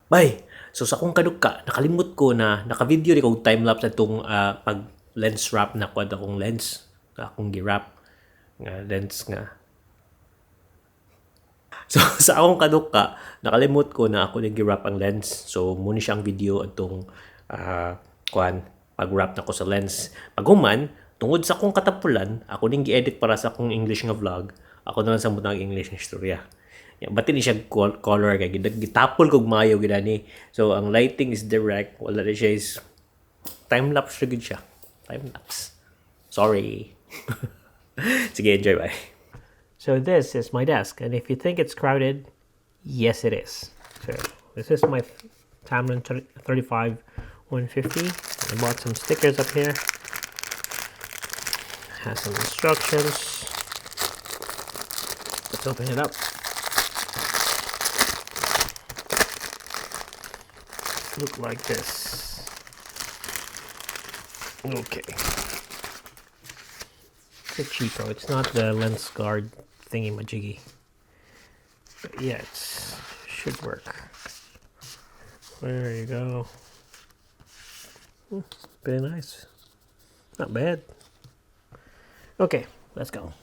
Bye! So sa akong kaduka, nakalimot ko na naka-video di ko time-lapse atong pag lens wrap na kuan akong lens nga akong gi-wrap nga lens nga. So sa akong kaduka, nakalimot ko na ako ni gi-wrap ang lens. So mao ni siya ang video atong kuan pag-wrap nako sa lens. Paghuman, tungod sa akong katapulan, ako ning gi-edit para sa akong English nga vlog. Ako na lang sa ang English nga istorya. Ya, bati ni siya color kay gitapol kog maayo gid ani. So ang lighting is direct, wala na siya is time lapse ra gid siya. Time lapse. Sorry. Sige, enjoy, bye. So this is my desk, and if you think it's crowded, yes, it is. So this is my Tamron 35 150. I bought some stickers up here. Has some instructions. Let's open it up. Look like this. Okay. It's a cheapo. It's not the lens guard thingy majiggy. But yeah, it should work. There you go. Very nice. Not bad. Okay, let's go.